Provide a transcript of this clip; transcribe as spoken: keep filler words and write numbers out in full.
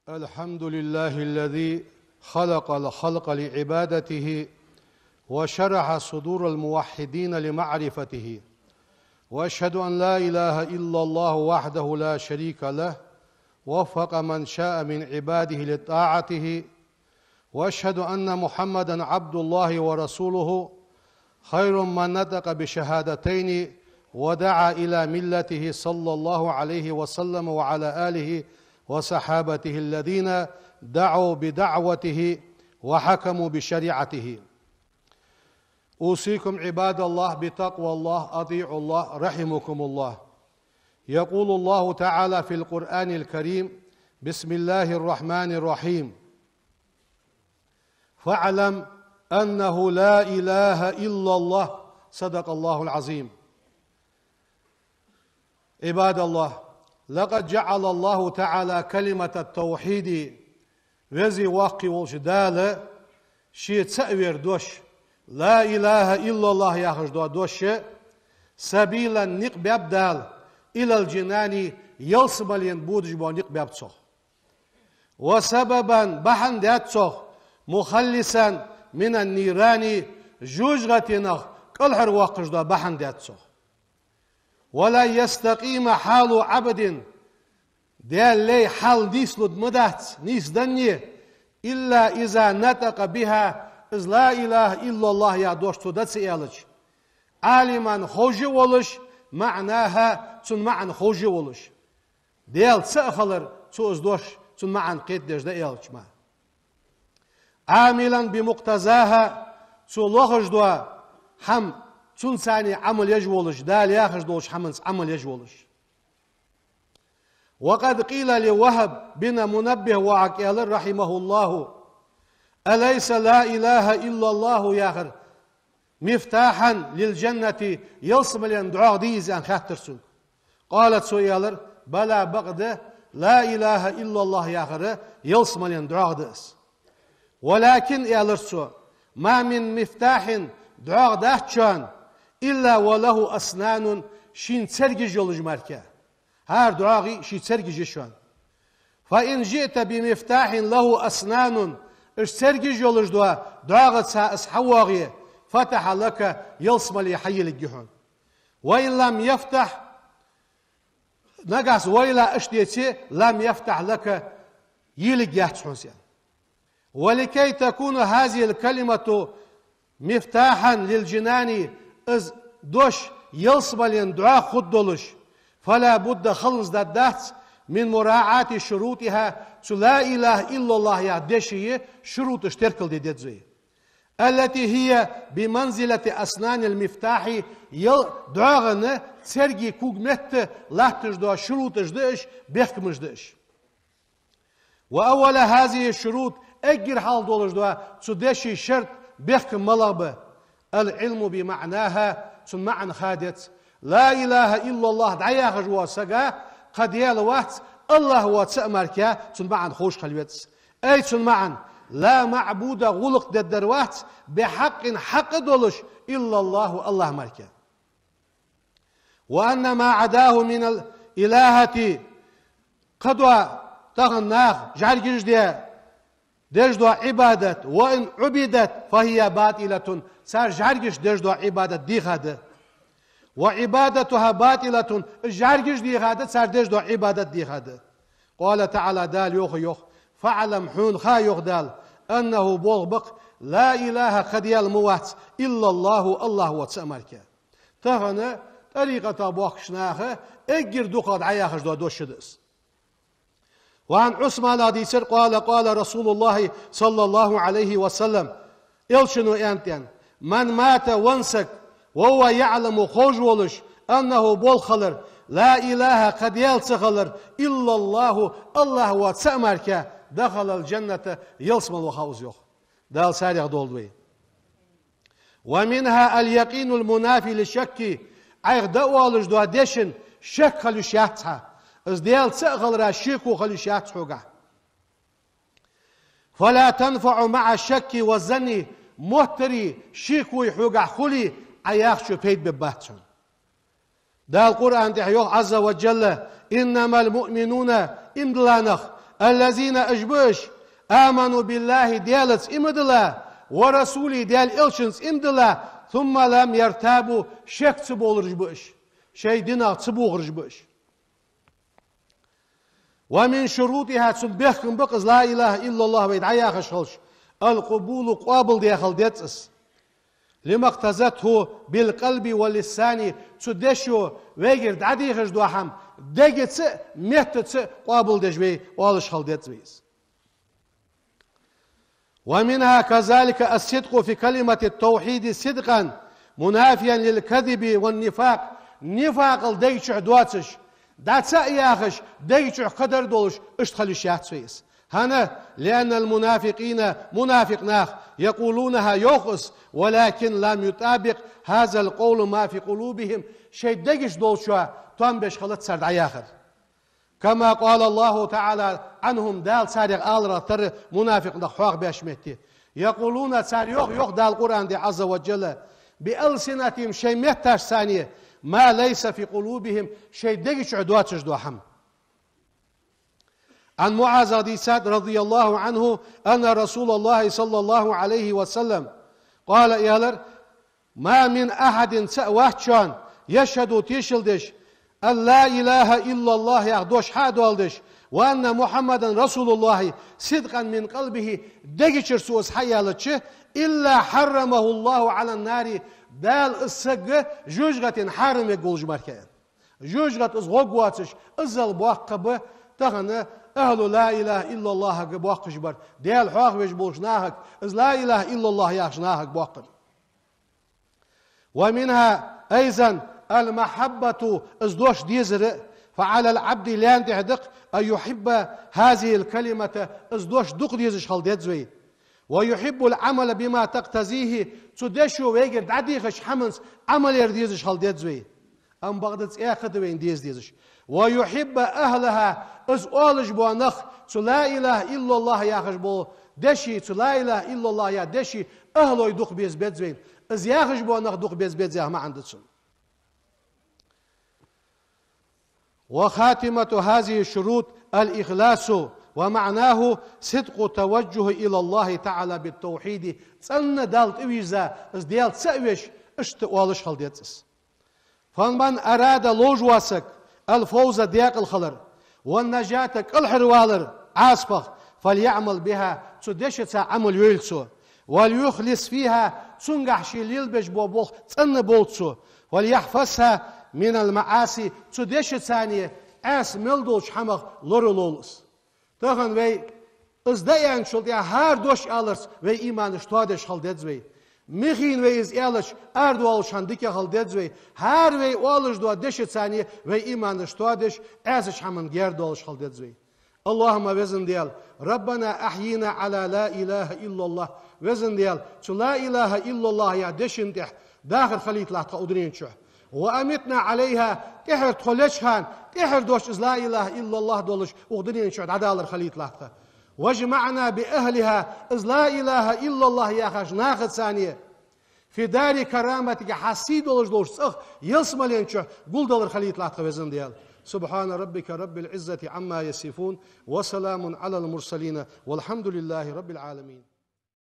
الحمد لله الذي خلق الخلق لعبادته وشرح صدور الموحدين لمعرفته. وأشهد أن لا إله إلا الله وحده لا شريك له، وفق من شاء من عباده لطاعته. وأشهد أن محمدا عبد الله ورسوله، خير من نطق بشهادتين ودعا إلى ملته، صلى الله عليه وسلم وعلى آله وصحابته الذين دعوا بدعوته وحكموا بشريعته. أوصيكم عباد الله بتقوى الله، أطيعوا الله، رحمكم الله. يقول الله تعالى في القرآن الكريم: بسم الله الرحمن الرحيم. فاعلم أنه لا إله إلا الله. صدق الله العظيم. عباد الله، لقد جعل الله تعالى كلمة التوحيد, Веза-Воккха волча Дала Ше цаӀ вера дош, لا إله إلا الله яхаш дола дош, سبيلا, никъ баьб Дала, إلى الجنان, ялсмален бодаш бола никъ баьб цох. وسببا, бахьан даьд цох, مخلصا من النيران, жожагӀатенах кӀалхарвоаккхаш дола бахьан даьд цох. ولن يستقيم حال عبد, Даьла лай хьал нийслургдац, нийсденна, إلا إذا نطق بها, из لا إله إلا الله яха дош цо дӀа ца аьлча, عالما, ховш а волаш, معناها, цун маӀан ховш а волаш. Даьла цаӀ хилар, цо из дош, цун маӀан кхетадеш дӀааьлча мара. عاملا بمقتضاها, цо лохаш дола хӀама цунца Ӏамал еш волаш, Дала яхаш долча хӀаманца Ӏамал еш волаш. وقد قيل لوهب بن منبه, ваха аьлар, رحمه الله: أليس لا إله إلا الله яхар مفتاحا للجنة, ялсмален дӀоагӀа дий из, аьнна хаьттар цунга. قال, цо аьлар: بلى, бакъда, لا إله إلا الله яхар ялсмален дӀоагӀа да из. ولكن, аьлар цо, ما من مفتاح, дӀоагӀа дац шоана, إلا وله أسنان, шийна цергаш йолаш мара. ХӀара дӀоагӀий ший цергаш я шоана. فإن جئت بمفتاح له أسنان, уж цергаш йолаш дола дӀоагӀаца из хьавоагӀе, فتح لك, ялсмале хьайийлларгья хьона. وإن لم يفتح, нагахьа, وإلا, иштта деце, لم يفتح لك, йийлларгьяц хьона из. ولكي تكون هذه الكلمة مفتاحا للجنان, из дош ялсмален дӀоагӀа хургдолаш, فلا بد, хиланза даргдац, من مراعاة شروطها, цу لا إله إلا الله яха дешай шуруташ теркалде деза вай. التي هي بمنزلة أسنان المفتاح, ял-, дӀоагӀан цергий кога метта латташ дола шуруташ да уж, бехкамаш да уж. وأول هذه الشروط, эггара хьалха долаш дола цу дешай шарт, бехкам малагӀа ба? العلم بمعناها, цун маӀан ха деза. لا إله إلا الله дӀаяхаш вола сага кхы Даьла вац, АллахӀ ва цаӀ мара, цун маӀан ховш хила веза. Ай, цун маӀан: لا معبود, гӀулакх дергдар вац, بحق, хьакъ долаш, إلا الله, АллахӀ мара. وأن ما عداه من الإلهة, кхыдола тахан наха жӀаргаш де деш дола Ӏибадат, وإن عبدت فهي باطلة, цар жӀаргаш деш дола Ӏибадат дийха да. وعبادتها باطلة, жӀаргаш дийха да, цар деш дола Ӏибадат дийха да. قال تعالى, Дала йоах, йоах: فاعلم, хьона ха, йоах Дала, أنه, болх ба-кх, لا إله, кхы Даьла ма вац, إلا الله, АллахӀ ва цаӀ мара. Тахан тӀарикъата боахкача наха эггара дукхагӀа дӀаяхаш дола дош да из. وعن عثمان, дийцар, قال: قال رسول الله صلى الله عليه وسلم, Элчано аьннад, аьнна: من مات, венна саг, وهو يعلم, ховш волаш, أنه, болх хилар, لا إله, кхы Даьла ца хилар, إلا الله, АллахӀ ва цаӀ мара, دخل الجنة, ялсмале вахав из, йоах. Дала царех долда вай. ومنها اليقين المنافي للشك, Ӏайха дӀаоалаш дола дешан шек хила йиш яц хьа. Из Даьла цаӀ хилара шеко хила йиш яц хьогахьа. فلا تنفع مع الشك والظن, моттарий, шекой хьогахьа хуле, Ӏа яхачо пайда бергбац хьона. Дала Къуръан тӀа йоах, عز وجل: إنما المؤمنون, иман дилла нах, الذين, уж ба уж, آمنوا بالله, Даьлаца иман дилла, ورسوله, Даьла Элчанца иман дилла, ثم لم يرتابوا, шек ца болараш ба уж, шоай динах ца бохараш ба уж. ومن شروطها, цун бехкам ба-кх из لا إله إلا الله вай дӀаяхаш хилча, القبول, къоабалдаь хила деза из. لما اقتضته بالقلب واللسان, цу дешо вайгара дӀадехаш дола хӀама дегаца а, меттаца а къоабалдеш вай оалаш хила деза вай из. ومنها كذلك الصدق في كلمة التوحيد صدقا منافيا للكذب والنفاق. Нифакъал дега чу доацаш, дӀа ца а яхаш, дега чу кхыдар долаш, иштта хила йиш яц вай из. ХӀана? لأن المنافقين, мунафикъ нах, يقولونها, йоах из, ولكن لم يطابق هذا القول ما في قلوبهم, шоай дега чу долчоа тоам беш хилац цар дӀаяхар. كما قال الله تعالى عنهم, Дала царех аларах тара мунафикъ нах хьоахабеш метте. يقولون, цар йоах, йоах Дала Къуръан тӀа عز وجل, بألسنتهم, шоай метташца, ما ليس في قلوبهم, шоай дега чу доацаш дола хӀама. عن معاذ, дийцад, رضي الله عنه أن رسول الله صلى الله عليه وسلم قال, аьлар: ما من أحد, цаӀ вац шоана, يشهد, тешал деш, أن لا إله إلا الله яха дош хьадоаладеш, وأن محمدا رسول الله صدقا من قلبه, дега чура цо из хьаяьлча, إلا حرمه الله على النار, Дала из саг жожагӀатена хьарам ергволаш мара. ЖожагӀата из гӀоргвоацаш, иззал боккха ба тахан أهل لا إله إلا الله-га боаккхаш бар, Даьла хьоахавеш болча нахага, из لا إله إلا الله яхача нахага боккха. ومنها أيضا المحبة, из дош дезар а, فعلى العبد, лаьна тӀа да-кх, أن يحب هذه الكلمة, из дош дукха дезаш хила деза вай. ويحب العمل بما تقتضيه, цу дешо вайгара дӀадехача хӀаманца Ӏамал яр дезаш хила деза вай. Амма бакъда цӀаькха да вайна деза дезаш. ويحب أهلها, из оалаш бола нах, цу لا إله إلا الله яхаш бола деший, цу لا إله إلا الله яха деший ахӀлой дукха беза беза вайна. Из яхаш бола нах дукха беза беза яха маӀан да цун. وخاتمة هذه الشروط الإخلاص، ومعناه صدق التوجه إلى الله تعالى بالتوحيد. ЦӀена Далла тӀавийрза, из Даьла цаӀ веш, иштта оалаш хила деза из. فمن أراد, ловш вола саг, الفوز, даькъала хилар, والنجاة, кӀалхарвалар Ӏазапах, فليعمل بها, цу дешаца Ӏамал йойла цо, وليخلص فيها, цунгахь ше лелабеш бола болх цӀена болба цо, وليحفظها من المعاصي, цу дешаца Ӏаьса мел долча хӀамах лоралолва из. Тахан вай из дӀааьнначул тӀехьагӀа хӀара дош аларца вай иманаш тоадеш хила деза вай. Михийна вай из аьлча, арадоалаш хӀама дика хила деза вай. ХӀара вай оалаш дола дешаца вай иманаш тоадеш, Ӏаьсача хӀаман гердолаш хила деза вай. اللهم, везан Даьла, ربنا أحينا على لا إله إلا الله. Везан Даьла, цу لا إله إلا الله яха дешан тӀа дахар хилийталахь тха укх дунен чу. وأمتنا عليها, тӀехьара тхо леча хана, тӀехьара дош из لا إله إلا الله долаш укх дунен чу дӀадалар хилийталахь тха. واجمعنا بأهلها, из لا إله إلا الله яхача нахаца, في دار كرامتك, хьа сий долаш долча цӀагӀа, ялсмален чу гулдалар хилийталахь тха, везан Даьла. سبحان ربك رب العزة عما يصفون، وسلام على المرسلين، والحمد لله رب العالمين.